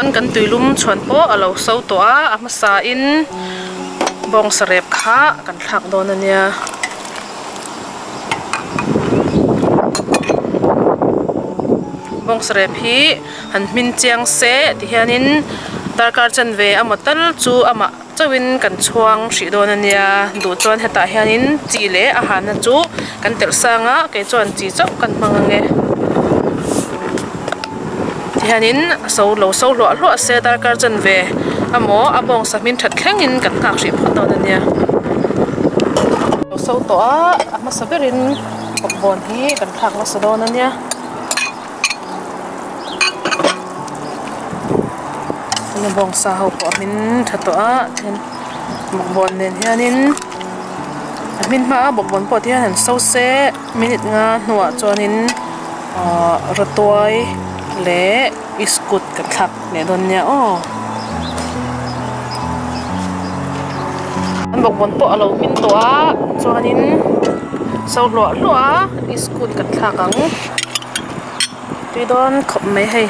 Kan tuilum chhuan pawh a lo so tawh a, a hmasa in bawngsa rep kha kan thlak dawn a nia. Bawngsa rep hi han hmin chiang se ti hianin darkar chanve amaw tal chu amah chauhin kan chhuang hrih dawn a nia. Duh chuan hetah hianin chi leh a hana chu kan telh sang a, kei chuan chi chauh kan hmang ang e. Tihianin a so lo so hluah hluah se darkar chanve amaw a bawngsa hmin that thlengin kan nghak hrih phawt dawn a nia. Lo so tawh a, a hmasa berin bawkbawn hi kan thlak nasa dawn a nia. Hemi bawngsa ho pawh a hmin tha tawh a then bawkbawn nen hianin a hmin hma a bawkbawn pawh te hian han so se minute nga hnuah chuanin ahh rawtuai leh iskut kan thlak leh dawn nia aw. An bawkbawn pawh a lo hmin tawh a chuanin so hluah hluah a iskut kan thlak ang. Tui dawn khawp mai hei.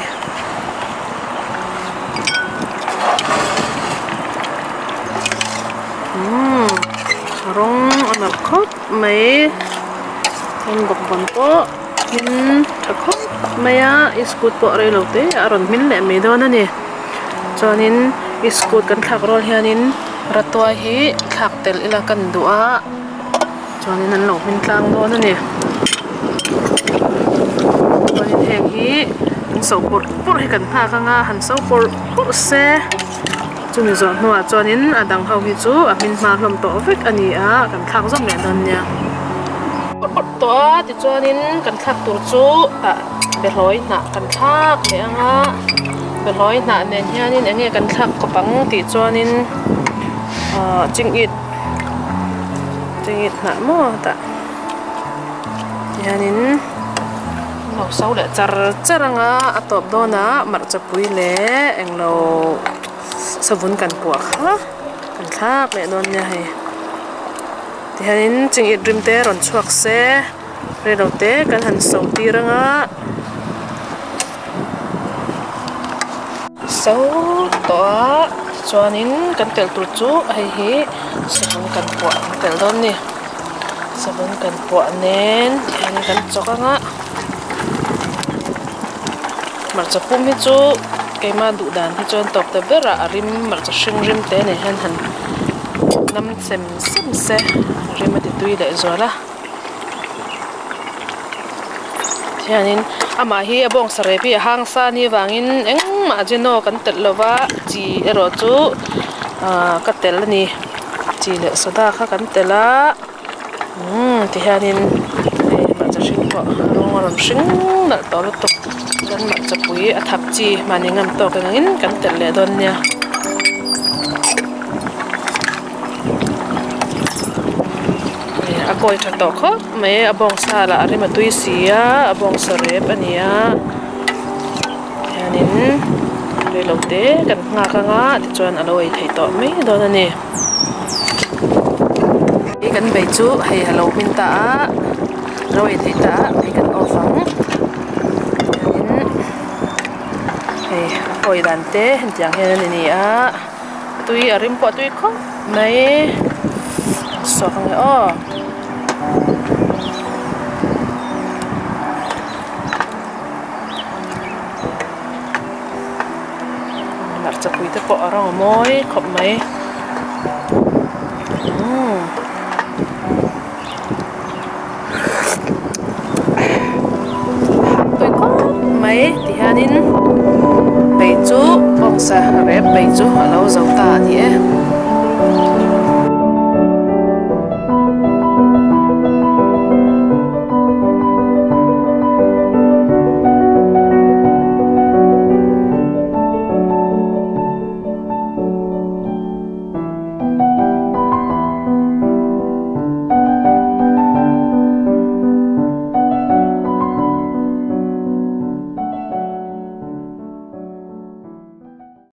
Umm rawng a nalh khawp mai heng bawkbawn pawh hmin tha khawp mai a iskut pawh rei lo te a rawn hmin leh mai dawn a ni chuanin iskut kan thlak rual hianin ratuai hi thlak tel ila kan duh a. Chuanin an lo hmin tlang dawn a ni. Chuanin heng hi an so pawrh pawrh hi kan nghak anga han so pawrh pawrh se chumi zawh hnuah chuanin a dang ho hi chu a hmin hma hlawm tawh vek a ni a kan thlak zawk leh dawn nia. Pawrh pawrh tawh a tichuanin kan thlak tur chu tah behlawi hnah kan thlak leh anga behlawi hnah nen hianin eng nge kan thlak kawp ang tih chuanin ahh chingit. Chingit hnah maw tah hianin lo so leh char char anga a tawp dawnah hmarcha pui leh englo savun kan puah kha kan thlak leh dawn nia hei tihianin chingit rim te rawn chhuak se reilo te kan han so tir anga. So tawh a tichuanin kan telh tur chu hei hi savun kan puah kan telh dawn a ni savun kan puah nen tihian kan chawk ang a hmarcha pum hi chu keimah duh dan hi chuan tawp ta berah a rim hmarcha hring rim te nen hian han nam sem sem se a rim a ti tui leh zual a. Hianin amah hi a bawngsa rep hi a hang sa ni avangin engmah ajino kan telh lova chi erawh chu ahh ka telh a ni chi leh soda kha kan telh a umm tihianin hei hmarcha hring pawh a rawng a rawn hring nalh tawh lutuk chuan hmarcha pui a thap chi mahni ngam tawk engangin kan telh leh dawn nia. A kawi tha tawh khawp mai a bawngsa lah a rem a tui si a a bawngsa rep a ni a hianin reilo te kan nghak anga tichuan a lo ei theih tawh mai dawn a ni hei kan bei chu hei a lo hmin ta a a lo ei theih ta a hei kan off ang hianin hei a kawi dan te hetiang hian a ni a. Tui a rim pawh a tui khawp mai sawk ang e aw. Hmarcha pui te pawh a rawng a mawi khawp mai umm. Tui khawp mai ti hianin bei chu bawngsa rep bei chu a lo zo ta a ni e.